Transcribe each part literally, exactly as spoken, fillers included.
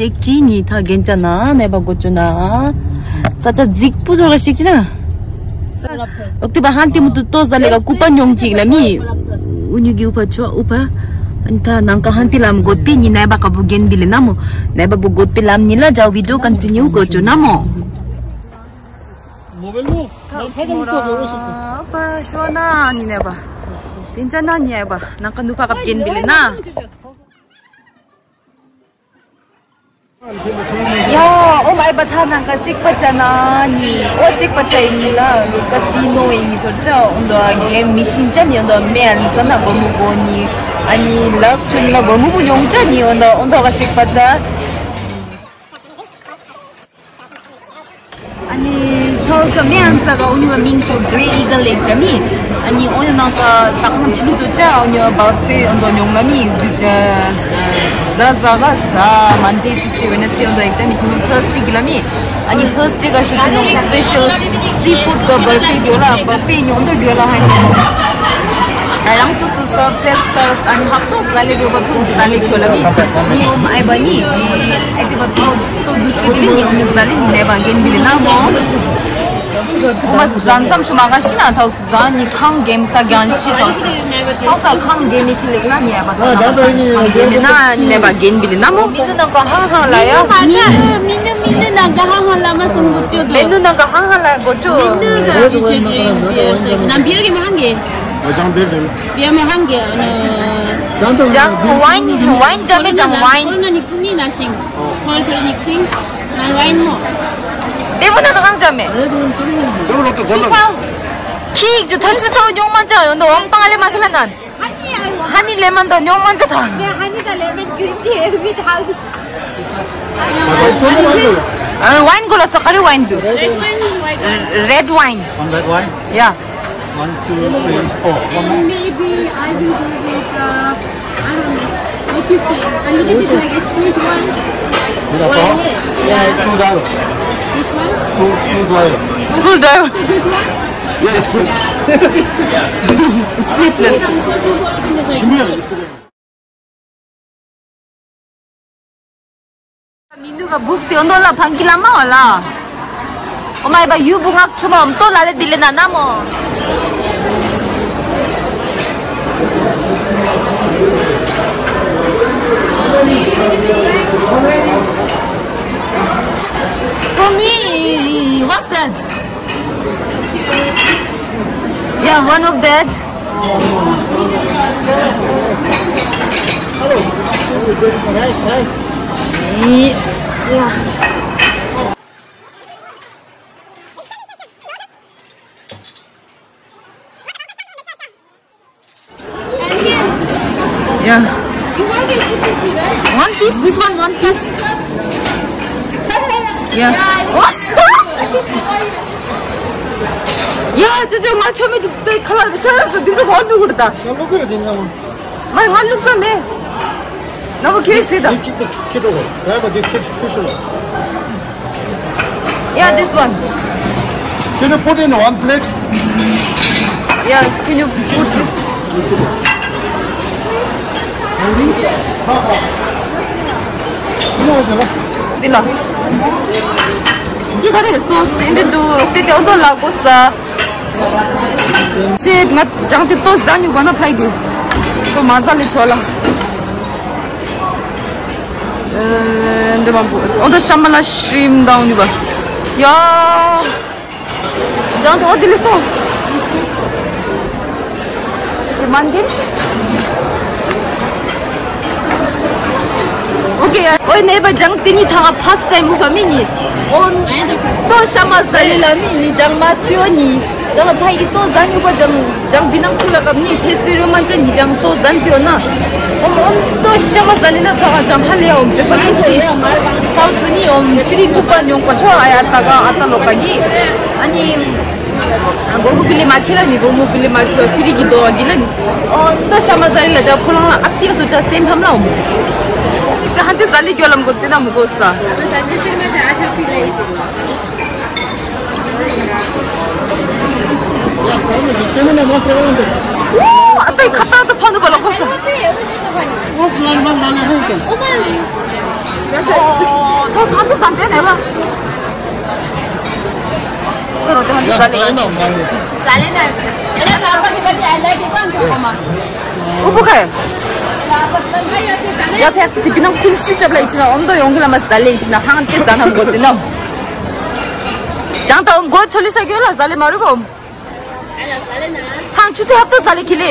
ཤེག་ཅི་ནི་ཐ་གན་ཅ་ན་ནེ་བ་གོ་ཅོ་ན། ས་ཆ་ཛིག་པུ་ཟོ་ག་ཤེག་ཅི་ན། ཨོག་ཏི་བ་ཧན་ཏི་མུ་ཏུ་ཏོ་ཟ་ལེ་ག་ཀུ་པ་ཉོང་ཅིག་ལ་མི། ཨུ་ཉུ་གི་ཨུ་ཕ་ཆོ་ཨུ་ཕ། ཨན་ཐ་ནང་ཀ་ཧན་ཏི་ལམ་གོད་པི་ནི་ནེ་བ་ཀ་བུ་གན་བི་ལེ་ན་མོ། ནེ་བ་བུ་གོད་པི་ལམ་ནི་ལ་ཇའོ་བི་ཌི་ཡོ་ཀན་ཏི་ནིའུ་གོ་ཅོ་ན་མོ། ཨོ་པ་ཤོ་ན་ནི་ནེ་བ། ཏིན་ཅ་ན་ནི་ནེ་བ། ནང་ཀ་ནུ་པ་ཀ་བུ་གན་བི་ལེ་ན། ཡ། ཨོ་མའི་བ་ཐ་ནང་ཀ་ཤེག་པ་ཅ་ན་ནི། ཨོ་ཤེག་པ་ཅ་ཡིན་ནི་ལ་ཀ་སི་ནོ་ཡིན་ནི་ཐོར་ཅ་འོན་དོ་གེམ་མི་ཤིན་ཅ་ནི་འོན་དོ་མེ་ཨན་ཙ་ན་གོར་མོ་གོ་ནི། ཨ་ནི་ལག་ཆུ་ནི་ལ་གོར་མོ་མོ་ཡོང་ཅ་ནི་འོན་དོ་འོན་དོ་ག་ཤེག་པ་ཅ། ཨ་ནི་ཐའོ་ས་མེ་ཨན་ས་ག་འོ་ཉུ་ག་མིང་ཤོ་གྲེ་ཨི་གལ་ལེགས་ཅ་མི། ཨ་ནི་འོ་ཉུ་ནང་ག་ས་ཁང་ཆི་ལུ་དུ་ཅ་འོ་ཉུ་བར་ཕེ་འོ་དོ་ཉོང་ལ་མི། ཟ་ཟ་ག་ཟ་མན་ཌེ་ཊུ་སི་ཌེ་ཝེ་ནེ་སི་ཌེ་འོ་དོ་ཡེག་ཅ་མི། ཐུ་ནུ་ཐར་སི་ཌེ་གི་ལ་མི། ཨ་ནི་ཐར་སི་ཌེ་ག་ཤོ་ཐུ་ནུ་སི་པེ་ཤལ་སི་ཕུཌ་ག་བར་ཕེ་གི་ཡོ་ལ་བར་ཕེ་ཉོང་དོ་གི་ཡོ་ལ་ཧན་ཅ། རང་སོ་སོ་སརབ་སེལ་སརབ་ཨ་ནི་ཧབ་ཏོ་ཟ་ལེ་རོ་བ་ཐོ་ཟ་ལེ་ཁྱོ་ལ་མི། ནི་ཨོ་མའི་བ་ནི་ཨེ་ཏི་བ་ཐོ་ཐོ་དུས་པི་དི་ལི་ནི་ཨོ་ནི་ཟ་ལེ་ནི་ནེ་བ་གན་བི་ལེ་ན་མོ། ཨོ་མ་ཟ་མཚམས་ཤུ་མ་ག་ཤི་ན་ཐའོ་སུ་ཟ་ནི་ཁང་གེམ་ས་གན་ཤི་ཐའོ་སུ། ཐའོ་ས་ཁང་གེམ་མི་ཁི་ལེགས་ན་ནི་ཨ་བ་ཐོ་ན་ཁང་གེམ་མི་ན་ནི་ནེ་བ་གན་བི་ལེ་ན་མོ། མི་ནུ་ནང་ག་ཧང་ཧང་ལ་ཡ། མི་ནུ་མི་ནུ་མི་ནུ་ནང་ག་ཧང་ཧང་ལ་མ་སོང་གོ་ཅོ་དོ། མི་ནུ་ནང་ག་ཧང་ཧང་ལ་གོ་ཅོ། མི་ནུ་ག་བི་ཆེ་ཏྲིན་པི་ཨེ་སི་ནམ་བི་ཡར་གི་མ་ཧང་གེ། ཨ་ཅང་བེར་ཅན། ཡ་མེ་ཧང་གེ་ཨ་ནི། ཅང་ཝའིན་ཝའིན་ཅང་མེ་ཅང་ཝའིན། ཁོ་ན་ནིག་ཙིང་ནི་ན་ཤིང་། ཁོ་ཐོར་ནིག་ཙིང་། ང་ཝའིན་མོ། དེ་མོ་ན་ཧང་ཅང་མེ། ཆུ་ཚང་། ཁིག་ཅུ་ཐ་ཆུ་ཚང་ཉོང་མ་ཅང་ཡོང་དོ་ཝང་པང་ལེ་མ་ཁི་ལ་ནན། ཧ་ནི་ལེ་མན་དང་ཉོང་མ་ཅང་ཐང་། ཧ་ནི་དང་ལེ་མན་གུན་ཏི་ཨེ་བི་ཐལ། ཝའིན་གོ་ལ་ས་ཀ་རི་ཝའིན་དུ། Red wine. One red wine? Yeah. One, two, three, four. One more. Maybe I will go with, uh, I don't know. What you say? A little bit like a sweet wine? With a four? Yeah. School driver. Which one? School, school driver. School driver. It's a good one? Yeah, it's good. Sweetness. Come here. མི་ནུ་ག་བུག་ཏེ་འོ་ནོ་ལ་ཕང་ཀི་ལ་མ་འོ་ལ། ཨོ་མའི་བ་ཡུ་བུ་ངག་ཆུ་མ་འོམ་ཏོ་ལ་ལེ་དི་ལེ་ན་ན་མོ། For me, what's that? Yeah, one of that. Rice, rice. Yeah. Yeah. You want a C P C, right? One piece, this one, one piece. Yeah. Yeah, ཅོ་ཅོ་ང་ཆོ་མེ་ཅིག་ཏེ་ཁ་ལ་ཤ་ཡ་ཟ་འདི་ཚོ་གོ་འདུག་གུར་ད། ང་ལོ་ཀེ་ར་དེ་ང་མ། མ་ང་ལུག་ས་མེ། ན་མོ་ཁེ་སི་ད། ཁྱི་ཁྱི་ཁྱི་ཁྱི་ཁྱི་ཁྱི་ཁྱི་ཁྱི། Yeah, this one. Can you put in one plate? Yeah, can you put this? འདི་ལ། འདི་ག་རེ་སོ་སི་དེ་འདྲ་འདུག་དེ་དེ་འོ་དོ་ལ་གོ་ས། ཅེ་ང་ཅང་དེ་ཏོ་ཟ་ནི་གོ་ན་ཕ་གི། ཏོ་མ་ཟ་ལེ་ཆོ་ལ། ཨ། འདྲ་མང་པོ། ཨོ་ད་ཤ་མ་ལ་ཤྲིམ་དང་ནི་བ། ཡ། ཅང་དུ་ཨོ་དི་ལི་སོ། དེ་མན་གེམ་ཤི། ཨོ་ཀེ། ཨོ་ནེ་བ་ཅང་དེ་ནི་ཐ་ཕ་སི་ཊའིམ་ཨུ་བ་མི་ནི། ཨོ་ཏོ་ཤ་མ་ཟ་ལི་ལ་མི་ནི་ཅང་མ་སི་ཨོ་ནི། ཅང་ལ་ཕ་ཡི་ཏོ་ཟ་ནི་ཨུ་བ་ཅང་། ཅང་བི་ནང་ཁུ་ལ་ཀབ་ནི་ཐེས་པི་རོ་མ་ཅང་ནི་ཅང་ཏོ་ཟན་ཏི་ཨོ་ན། ཨོམ་ཨོམ་ཏོ་ཤ་མ་ཟ་ལི་ན་ཐ་ཀ་ཅང་ཧ་ལེ་ཨོམ་ཇོ་པ་ཏི་ཤི། ཧའུ་སུ་ནི་ཨོམ་ཕི་རི་ཀུ་པ་ཉོང་པ་ཆོ་ཨ་ཡ་ཏ་ཀ་ཨ་ཏ་ལོ་ཀ་གི། ཨ་ནི་གོར་མོ་བི་ལི་མ་ཁེ་ལ་ནི་གོར་མོ་བི་ལི་མ་ཁེ་ཕི་རི་གི་དོ་གི་ལ་ནི། ཨོ་ཏོ་ཤ་མ་ཟ་ལི་ལ་ཅ་ཕོ་ལང་ལ་ཨ་པི་ཡ་སུ་ཅ་སེམས་ཕམ་ལ་ཨོམ། ཧ་ཏི་ཟ་ལི་གྱོ་ལམ་གོ་ཏེ་ན་མུ་གོ་ས། ཨོ། ཨ་ཏའི་ཁ་ཏང་དུ་ཕ་ནུ་བ་ལ་ཁོ་ས། ཨོ། ཐོ་ས་དུ་ས་འདྲེ་ནས་བ། ཁོ་རོ་དེ་ཧ་ཏི་ཟ་ལི་ཡ། ཟ་ལི་ན། ཨུ་བུ་ཁ། ཇ་ཕྱག་ཏི་པི་ནང་ཁུལ་ཤིབ་ཅབ་ལ་ཡི་ཅི་ན་ཨོམ་དོ་ཡོང་གི་ལ་མ་ཟ་ལི་ཡི་ཅི་ན་ཧང་ཏི་ཟ་ན་མགོ་ཏི་ནམ། ཅང་ད་འོང་གོ་ཆོ་ལི་ཤ་གི་ལ་ཟ་ལི་མ་རུ་བོམ། ཧང་ཆུ་ཚེ་ཧབ་ཏོ་ཟ་ལི་ཁི་ལི།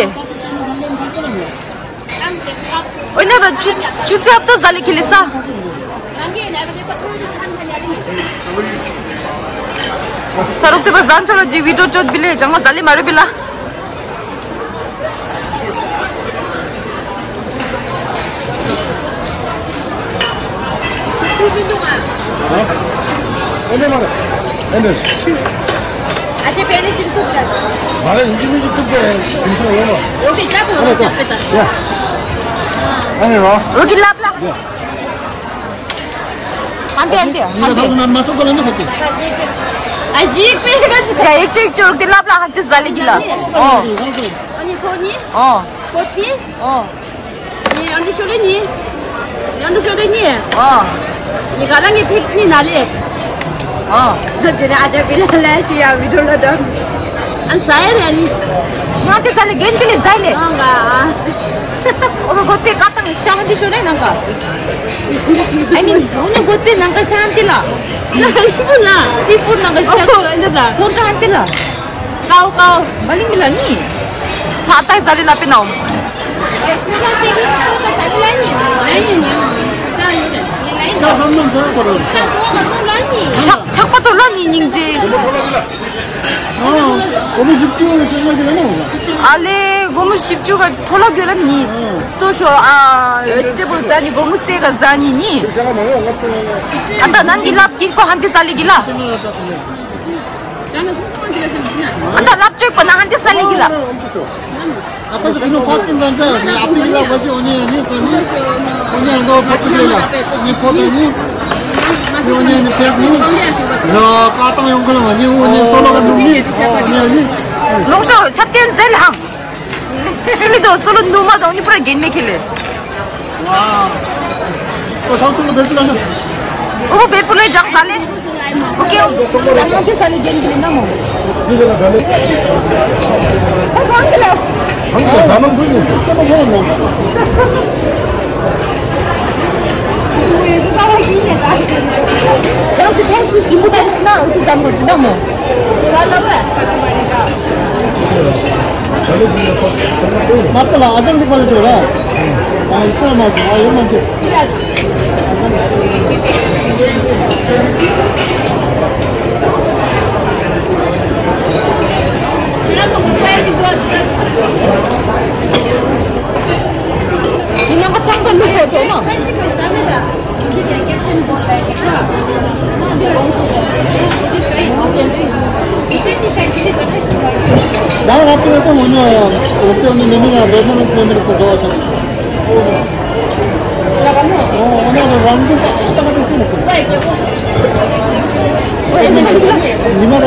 ཨོ་ནེ་བ་ཆུ་ཆུ་ཚེ་ཧབ་ཏོ་ཟ་ལི་ཁི་ལི་ས། ས་རུག་ཏི་བ་ཟན་ཆོ་ལ་ཇི་བི་ཏོ་ཅོད་བི་ལེ་ཅང་མ་ཟ་ལི་མ་རུ་བི་ལ། རོ་གི་ལབ་ལ། ཨན་ཏེ་ཨན་ཏེ་ཨན་ཏེ། ཨ་ཇི་ཀུ་ཡེ་ག་ཅི། ཡ་ཡེ་ཅིག་ཅོག་དེ་ལབ་ལ་ཧན་ཏེ་ཟ་ལི་གི་ལ། ཨོ། ཨ་ནི་ཁོ་ནི། ཨོ། ཁོ་ཏི། ཨོ། ནི་ཨན་ཏེ་ཤོ་རེ་ནི། ཨན་ཏེ་ཤོ་རེ་ནི། ཨོ། ནི་ག་ར་ནི་ཕིག་ནི་ན་ལེ། ཨོ། དེ་ནི་ཨ་ཅག་བི་ལ་ལ་ཅི་ཡ་བི་ཏོ་ལ་དམ། ཨན་ཟ་ཡ་རེ་ནི། ང་ཏི་ཟ་ལི་གན་པི་ལི་ཟ་ལི། ཨང་ག་ཨ། ཨོ་བ་གོ་ཏེ་ཀ་ཏང་ཤ་ཧན་ཏེ་ཤོ་རེ་ནང་ག། I mean, ཨུ་ནུ་གོ་ཏེ་ནང་ག་ཤ་ཧན་ཏེ་ལ། ཤ་ཧན་ཏེ་ལ། སི་ཕུར་ནང་ག་ཤ་ཨོ་ཧན་ཏེ་ལ། ཐོར་ཧན་ཏེ་ལ། ཀའོ་ཀའོ། མ་ལིང་གི་ལ་ནི། ད་ལྟ་ཟ་ལི་ལ་པེ་ནའོ། ཆག་ཆག་པ་ཚོ་ལ་ནི་སྙིང་རྗེ། ཨ་ལེ་སྒོར་མོ་བཞི་བཅུ་ག་འཕྲོ་བརླག་ཡོད་ལབ་ནི། ལྟོས་ཤོག་ཨ། ཝེ་ཇི་ཊེ་བལ་ཟ་ནི་སྒོར་མོ་གསེར་ག་ཟ་ནི་ནི། ཨ་ད་ནང་གི་ལབ་ཀྱི་ཀོ་ཧན་ཏེ་ཟ་ལི་གི་ལ། ཨ་ད་ལབ་ཅོག་པ་ན་ཧན་ཏེ་ཟ་ལི་གི་ལ། ཨ་ད་སུ་ནུ་ཕ་སྐྱིན་ཙང་ཙང་ནི་ཨ་པི་ལ་བ་ཞི་འོ་ནི་ནི་ཙང་ནི་འོ་ནི་ཨ་ནོ་ཕ་ཏི་ལ་ནི་ཕོ་ཏ་ནི་འོ་ནི་ནི་ཕེབས་ནི་ར་ཀ་ཏང་ཡོང་གི་ལ་བ་ནི་འོ་ནི་སོ་ལོ་ག་ནུ་ནི་འོ་ནི་ཨ་ནི། ལོང་ཤོག་ཆབ་རྟེན་ཟེར་ལ་ཧང་། ཤི་ལི་དོ་སོ་ལོ་ནུ་མ་དང་འོ་ནི་པུ་ར་རྒན་མེ་ཁེ་ལེ། ཝ། ཨོ་ཐང་སོ་ལོ་བེ་སི་ལ་ནི། ཨོ་བེ་པུ་ལེ་ཇང་ད་ལེ། ཨོ་ཀེ་ཨོ། ཇང་ཧང་ཏེ་ས་ལེ་རྒན་ཁེ་ལེ་ན་མོ། ཨ་ཧང་ཏེ་ལ། ཧང་ཏེ་ལ་ཟ་མ་འགུལ་ནས་སོ་ཆེ་མ་མོ་ན། ཇང་ཏེ་ཕན་སི་ཞིམ་པོ་ད་ཤི་ན་ཨང་སི་ཟ་མོ་ཟི་ན་མོ། མ་པ་ལ་ཨ་ཅང་གི་པ་ལ་ཅོ་ར། ཨ་ཡི་ཚ་མ་ཅོ་ཨ་ཡོ་མ་ཅོ། ཅི་ནང་པ་ཚང་པ་ལུག་གོ་ཅོ་ན། ཡང་རབ་ཏུ་ཡོད་པ་ངོ་ཉོ་ཡང་འོག་ཏུ་ནི་མི་མི་ཡང་བེད་ནམ་མི་མི་རུ་དུ་བཟོ་བ་ཞིག་ཨོ་ཨོ་ནི་རང་གི་ཨ་ཏ་མ་ཏི་ཅི་ནི་ཉི་མ་ར།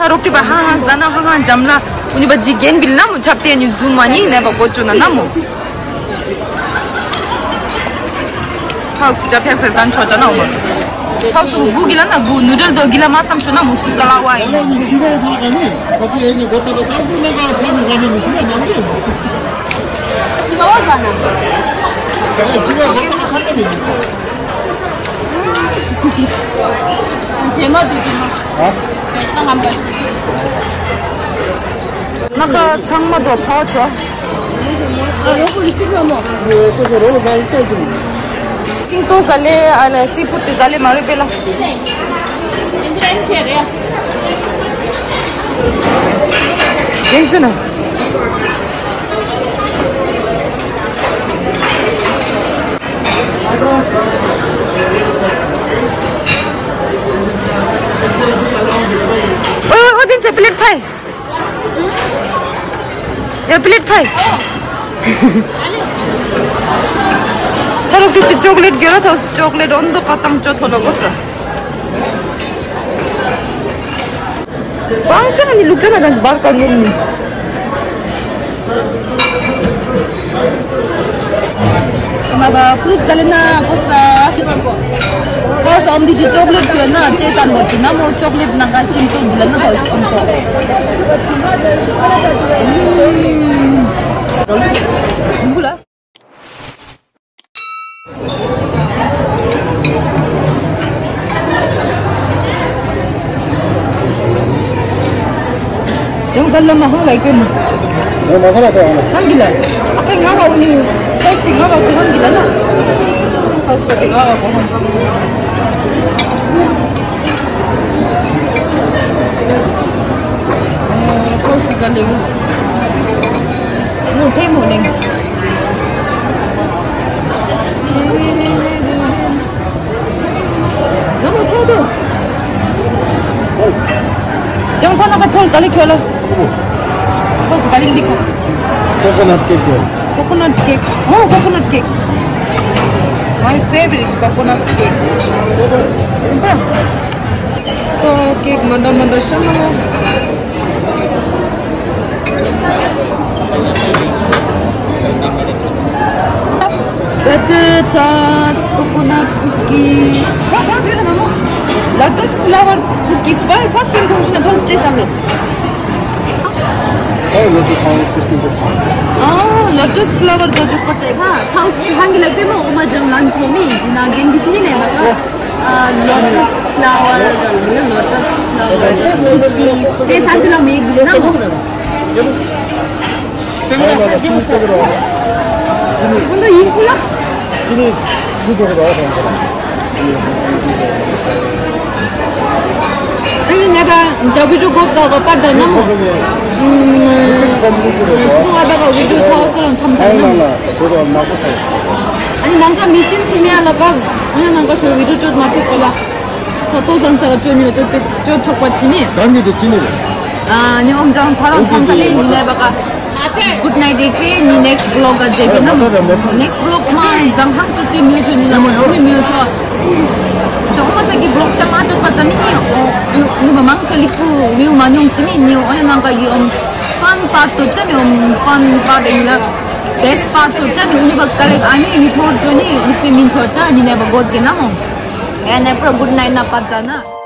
ཁ་རོག་ཏི་པ་ཧང་ཧང་ཟ་ན་ཧང་ཧང་འཇམ་ལ། ཨུ་ནི་པ་ཇི་རྒན་བིལ་ན་མོ་ཆབ་ཏེ་ནི་ཛུ་མ་ནི་ནས་པ་གོ་ཅོ་ན་ན་མོ། ཁ་སུ་ཅ་ཕེབས་སེ་ཟན་ཆོ་ཅ་ན་འོ་མ། ཁ་སུ་བུ་གི་ལ་ན་བུ་ནུ་ཌལ་དོ་གི་ལ་མ་སམ་ཆོ་ན་མོ་སུ་ཀ་ལ་ཝ་ཡིན། ཅི་ལ་བ་ཟ་ན། རྗེས་མ་དུས་རྗེས་མ། ཨ། ང་ཁ་ཚང་མ་དོ་ཕོ་ཆོ། ཨ་ཡོ་ཀུ་རི་ཀི་ལོ་མོ། ཤིང་ཏོག་ཟ་ལེ་ཨ་ལེ་སི་ཕུད་དེ་ཟ་ལེ་མ་རེད་པེ་ལ། རྒན་ཤོ་ན། ཨོ་ཨོ་དེ་ཚེ་པི་ལེཊ་ཕའི། ཡ་པི་ལེཊ་ཕའི། ཐ་རུ་ཏི་ཏི་ཅོག་ལེཊ་གེ་ར་ཐོ་ཅོག་ལེཊ་ཨོན་དོ་ཀ་ཏང་ཅོ་ཐོ་ལ་གོ་ས། བང་ཅང་ནི་ལུག་ཅང་ན་རང་བར་ཀ་ནུར་ནི། མ་ག་ཕུ་རུ་ཙ་ལེ་ན་གོ་ས། གོ་ས་ཨོམ་དི་ཅི་ཅོག་ལེཊ་ཡོད་ན་ཅེ་ཙན་གོ་ཅི་ན་མོ་ཅོག་ལེཊ་ནང་ག་ཤིང་ཏོག་འདི་ལ་ན་གོ་ཤིང་ཏོག་ཤིང་བུ་ལ། ཅང་ག་ལ་མ་ཧང་ལ་ཀེ་མ། ཨོ་མ་ཧ་ལ་ཏོ་ཧང་ལ། ཧང་གི་ལ། ཨ་ཁེ་ང་ག་ཨོ་ནི། ཁོས་ཏི་ང་ག་ཀུ་ཧང་གི་ལ་ན། ཁོས་ཏི་ང་ག་ཀུ་ཧང་། ཁོས་ཏི་ག་ལེ་གི། མོ་ཐེ་མོ་ལེང་། ནམ་མོ་ཐོག་ཏུ། ཅང་ཐ་ན་ཁ་ཐོར་ས་ལི་ཁྱོད་ལ། ཐོག་སུ་ག་ལིང་འདི་ཁ། Coconut cake. Coconut cake. Oh, coconut cake. My favorite coconut cake. ཨིན་པ། ཏོ་ཀེག་མ་འདྲ་མ་འདྲ་ཤ་མ་ལ། Butter tarts, coconut cookies. What's that? Lotus flower cookies. Why first time ཐོང་ཤེ་ན་ཐོང་སྟེ་ད་ལེ། ཨ། Lotus flower དོ་ཅོག་པ་ཅེ་ཁ། ཐང་སི་ཧང་གི་ལ་པེ་མོ་ཨོ་མ་ཇམ་ལན་ཐོ་མི་ཇི་ན་རྒན་གི་ཤི་ནེ་མ་ཁ། ཨ། Lotus flower དོ་ལི་Lotus flower དོ་cookies ཅེ་སང་གི་ལ་མེ་གི་ལ་མོ། ཁོང་ཚོ་ཡིན་ཁུལ་ལ། ཅི་ནི་སུ་འགྲོ་གི་རོགས་དང་། ཨ་ནི་ནད་པ་འདྲ་བི་རུ་གོ་ཀ་གོ་པར་དང་ནམ། ཁོང་ཚོ་ནི་ཁོང་ཚོ་ཚོ་ང་ད་ག་བི་རུ་ཐོག་སོ་རང་མཚམས་ཐག་ནམ། ཨ་ནི་ནང་ཁ་མི་ཤིན་ཕི་མེ་ལ་ཀ་ཨ་ནི་ནང་ཁ་ཤོ་བི་རུ་ཅོད་མ་ཐེག་པ་ལ། ད་ལྟོ་ཟང་ཚ་ལ་ཅོ་ཉི་ལ་ཅོ་པེ་ཅོ་ཆོག་པ་ཅི་མི། གང་གི་དེ་ཅི་ནི་རེད། ཨ་ནི་ཨོམ་ཅང་ཁ་རང་ཚང་ཚ་ལེ་ཉི་ནད་པ་ཀ། Good night ཨེ་ཀེ་ནི་next vlog ག་མཇལ་གི་ནམ། Next vlog མ་ཛང་ཧང་ཏུ་ཏི་མྱུ་ཆུ་ནི་ལ་མྱུ་མྱུ་ཆུ། ཅོག་མ་ས་གི་vlog ཤ་མ་ཅོག་པ་ཅ་མི་ནི་ཨོ། ནུ་མ་མང་ཅ་ལི་པུ་view མ་ཉུང་ཅི་མི་ནི་ཨོ་ཡ་ནང་ག་གི་ཨོམ་fun part དོ་ཅ་མི་ཨོམ་fun part ཨེ་ནི་ལ་best part དོ་ཅ་མི་ཨུ་ནི་བ་ཀ་ལེ་ཨ་ནི་ནི་ཐོར་ཅོ་ནི་ལུག་པེ་མིན་ཆོ་ཅ་ནི་ནད་པ་གོད་གི་ནམ་ཨོ། ཡ་ནད་པ་good night ན་པ་ཙ་ན།